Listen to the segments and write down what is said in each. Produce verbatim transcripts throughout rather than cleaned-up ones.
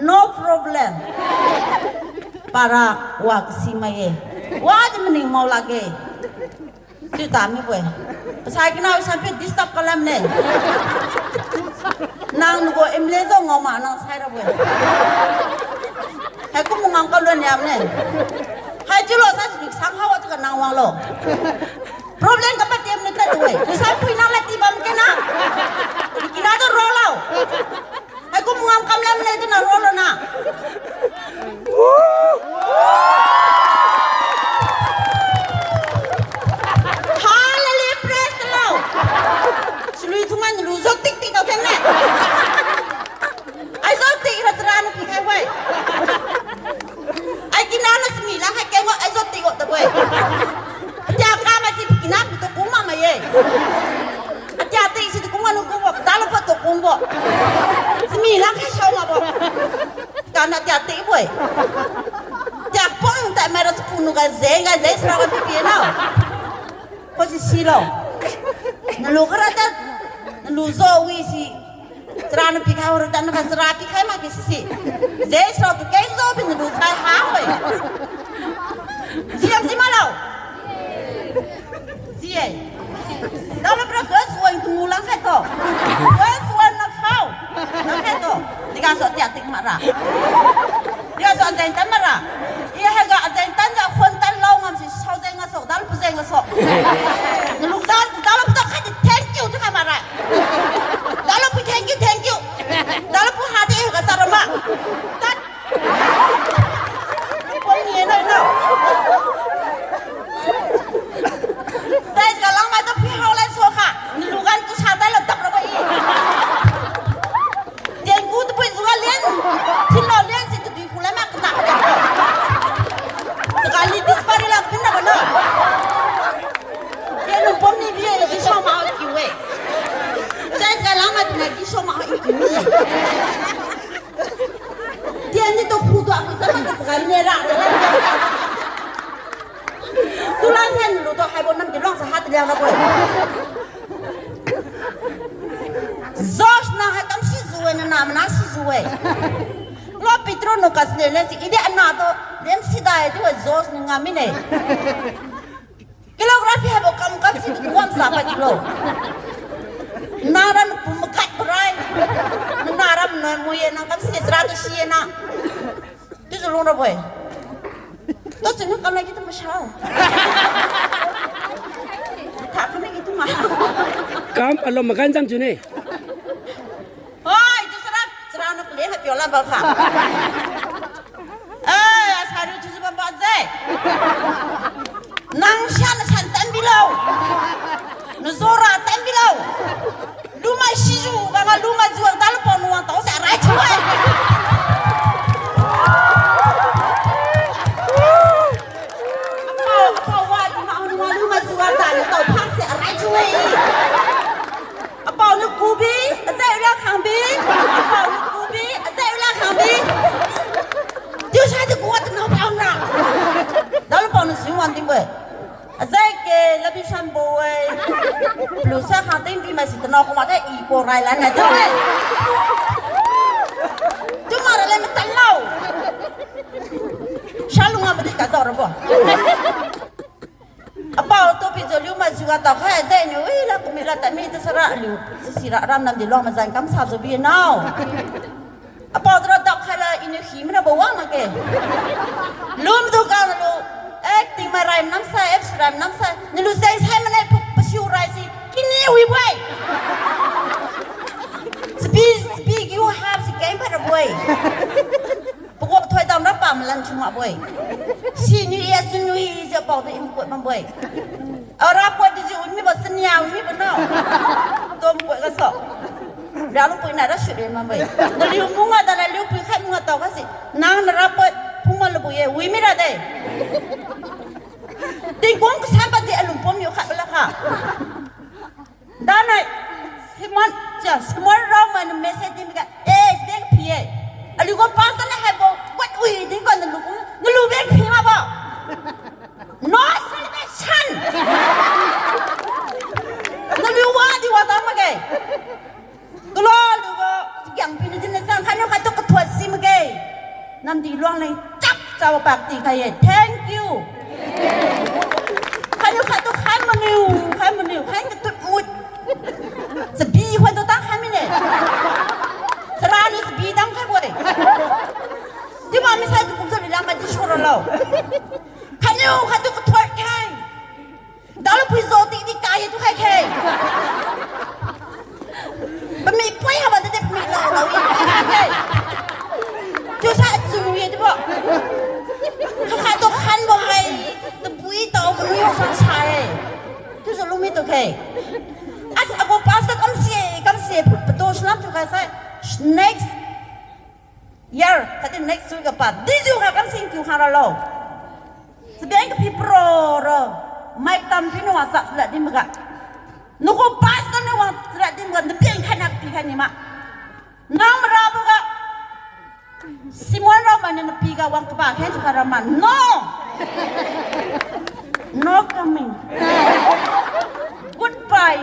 No problem. Para wa kasi mai ye. Wa di maning mao lakge. Chiu tamibo-e. Pasai kina sampi disturb kalam ne. Nang nugo M L A jo ngao ma nang sai rabo-e. Haikum ngam kalon yam ne. Hai chiulo sa sini sang hawa chiu ka nang wanglo. Problem ka patem ne tadwe. Sampi nang lati bam kena. Kina tu rolo. Haikum ngam kamlam ne tu na rolo na. Hallelujah, praise the Lord. Chalui thungan lu jo tik tik tao keng ne. Ai jo tik ra chara na pikhai we. Ai kina na simi lang hai keng we, ai jo tik we ta we. Atia kama si kina pi tu kung ma mai ye. Atia tik si tu kung ma lu kung bo, dalo pa tu kung bo. Simi lang hai sao ma bo. Kana tia tebo-e. Tia pong ta mai ra sipunu ga zeng ga zeng sira ga pipi na. Ko si silo. Nalu kara ta, nalu jo wi si. Sira na pikhai ora ta na sira pikhai ma ki si si. Zeng sira tu keng jo pi nalu sai ha we. Ziam si ma lo. Zie. Dalo pra suan suan ku lang khai to. Suan suan na khao. Lang khai to. Diga so tia tik mara. Diga so azeng tan mara. Iya haga azeng tan ga khon tan lau ngam si sao zeng ga so, dalo pu zeng ga so. Naluk zan, dalo pu to khai di thank you tu khai mara. Dalo pu thank you, thank you. Dalo pu ha di ga sa rama. Tat. Pon ni no no. Dai ga lang mai tu phi hao lai so kha. Nalu gan tu sa dai la dap rabo i. Tian gu tu pui zu ga lian. Thin lo lian si tu dui hu lai ma kata. Sekali dis pari la pin na ba no. Tian lu pom ni bi e di so ma ki we. Dai ga lang mai tu na di so ma ki we. Tian ni tu khu tu aku sama ka saka nera. Tulan sai nalu tu haibo nam di luang sa hat liang na koi. Josh na hai kam si zu-e, na na mana si zu-e. Lo Petro no kas le le si, idi ana tu, lem si dai tu Josh ni ngam mine. Kilogram pi haibo kam kam si tu wam sa pa kilo. Naran pum kat perai. Naran na muye nang kam si sera tu si na. Tu tu lung rabo-e. Tu tu nang kam lagi tu masao. Tha kami gitu ma. Kam alo makan jam tu ne. Oi, tu sera, sera na pele ha piola ba kha. Eh, asari tu bam ba je. Nang shan shan tan bilo. Nuzora tan bilo. Lumai siju, bang lumai juang dalu pao nuang tao se arai chu-e. Apao, apao wa di ma nuang lumai juang dalu tao phang se arai chu-e. Apao nu kubi, azai ula khangbi. Apao nu kubi, azai ula khangbi. Tiu sai tu kuat nao pao na. Dalu pao nu sing wan ting-e. Azai ke labi san bo-e. Plu sa kha ting pi mai si tanao kuma te i ko rai lan na tu-e. Tu ma ra le matan lau. Sha lunga madi ka zao rabo. Apao tu pi jo liu ma juga tao khai azai ni, ui la kumi la tami tu sara liu. Sisi ra ram nam di long ma zan kam sa jo bi nao. Apao tu ra dap khai la iniu hi mira bo wang na ke. Lum du ka nalu. Acting mai rai nam sai, F C rai nam sai. Nalu zeng sai mane pu, pasiu rai si. Kini wi boi. Speak, speak, you have si keng pai ra boi. Pagok thoi dam ra pa malan chuma boi. Si ni ya su ni je pao de im kot mam boi. Ara poi di ji umi ba senia umi ba no. Tom poi ka so. Ra lu poi na ra shu de ma bai. Na liu mu nga da na liu pui khat mu nga tao ka si. Nang na ra poi phung ma lu bu ye wi mi ra de. Tingkung ka san ba ji alung pom yu khat ba la kha. Da nai. Simon, ja, Simon rao ma na message di mi ka. Eh, deng phi ye. Aliu ko pastor na hai bo. Kwat wi ding ko na lu. Na lu deng phi ma ba. No salvation. Naliu wa di wa ta makge. Tulo lu wa sikyang pini din sang khanyo katu kathuat si makge. Namdi luang leng chap chabo pak tikhai ye. Thank you. Khatniu khattu khai maniu, khai maniu, khai katut mut. Chabi khuan tu tang khai mine. Chara niu chabi tang khaibo-e. Chiu ma misai tu kumjiu lilang khatdi sura lo. Khatniu khattu kathot khai. Dalu pui jo tidi kai ye tu khai khe. Pami pui haba tadi pami lao lao ye tu khai khe. Chiusai chun ye chiubo. Kha khattu khanbo hai. Tabui tao manui yo sang sa-e. Chiujiu lungmi tu khe. As agu pastor kamse kamse patu sunam thiukhai sai. Next year khatdi next week ga pa dijiu kha kamsing kiu kha ralo. Chabi kapi pro ro. Mai katam pi nuwa sak chalad dimga. Nagu pastor nuwa chalad dimga napiang khaina kapi khai nima. Nang marabo ga. Simon rao mainiu napiga wang kaba khen chiu kha rama. No. No coming. Goodbye.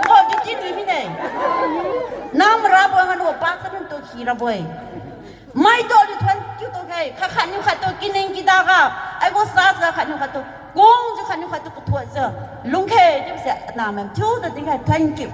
Ko duty lui mine. Nang marabo nganu pastor ntu khi rabo-e. Maitu aliu thuon kiu tu khe, kha khatniu khattu kining kidaga, aigu sas ga khatniu khattu, kungjiu khatniu khattu kathujiu, lungkhe chiubose, namai thiuda dinkhai, thank you.